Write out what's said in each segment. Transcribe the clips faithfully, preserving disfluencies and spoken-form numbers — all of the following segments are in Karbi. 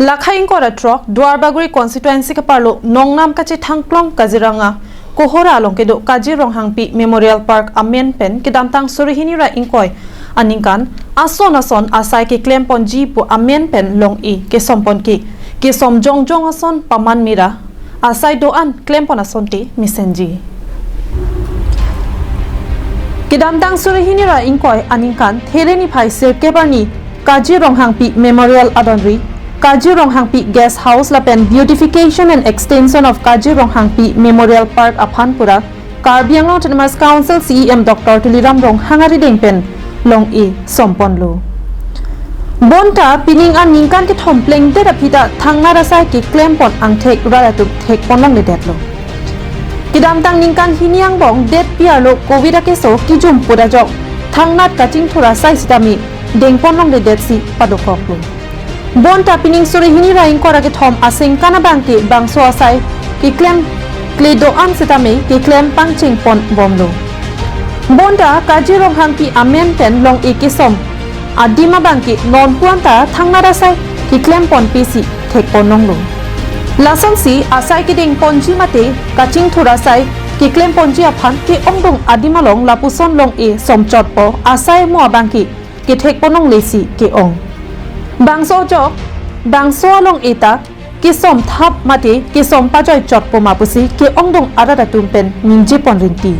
Lakhai ingkoi ra throk Duarbagori constituency kaparlo Nongnam kachethangklong Kaziranga Kohora along kedo Kaji Ronghangpi Memorial Park amen pen kedamtang suri hini ra ingkoi aningkan ason ason asai keklem ponji pu amen pen long-e kesom pon ke kesom jongjong ason paman mira asai do-an klem pon asonte mesenji. Kedamtang suri hini ra ingkoi aningkan There niphai sirkep arni Kaji Ronghangpi Memorial adonri Kaji Ronghangpi Guest House lapen Beautification and Extension of Kaji Ronghangpi Memorial Park aphan pura Karbi Anglong Autonomous Council C E M Doctor Tuliram Ronghang arideng pen long-e som ponlo. Bonta pining aningkan kethom plengdet aphi ta thangnat asai keklem pon angthek rat atum thek pon longledetlo. Kedamtang ningkan hini angbong detpi arlo Covid akeso kijum put ajok thangnat kachingthur asai sitame deng pon longledetsi padokoklo. Bonta pining suri hini ra ingkoi ra kethom asengkan abangke bangso asai keklem kle do-an sitame keklem pangcheng pon bomlo. Bonta Kaji Ronghangpi amen pen long-e kesom adim abangke non pu anta thangnat asai keklem ponpesi thek pon longlo. Lasonsi asai kedeng ponji mate kachingthur asai keklem ponji aphan ke-ongdung adim along lapuson long-e som chotpo asai mo abangke kethek pon longlesi ke-ong. Bangso ajok bangso along-e ta kesom thap mate kesom pajoi chotpo ma pusi ke-ongdung arat atum pen ningje pon rinti.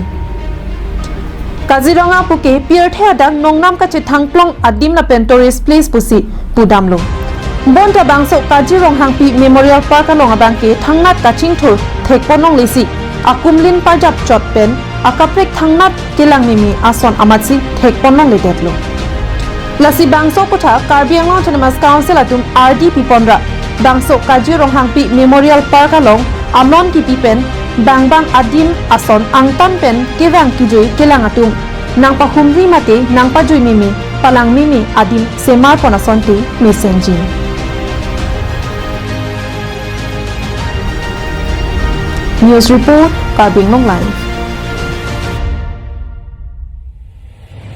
Kaziranga puke pirthe adang Nongnam kachethangklong adim lapen tourist place pusi pudamlo. Bonta bangso Kaji Ronghangpi Memorial Park along abangke thangnat kachingthur thek pon longlesi akumlin parjap chot pen akaprek thangnat kelang mimi ason amatsi thek pon longledetlo. Lasi bangso kotha Karbi Anglong Autonomous Council atum ardi piponra bangso Kaji Ronghangpi Memorial Park along anon kipi pen bangbang adim ason angtan pen kevang kejui kelang atum nangpahumri mate nangpajui mimi palang mimi adim semar pon asonte mesenji. News report, Karbi Anglong Live.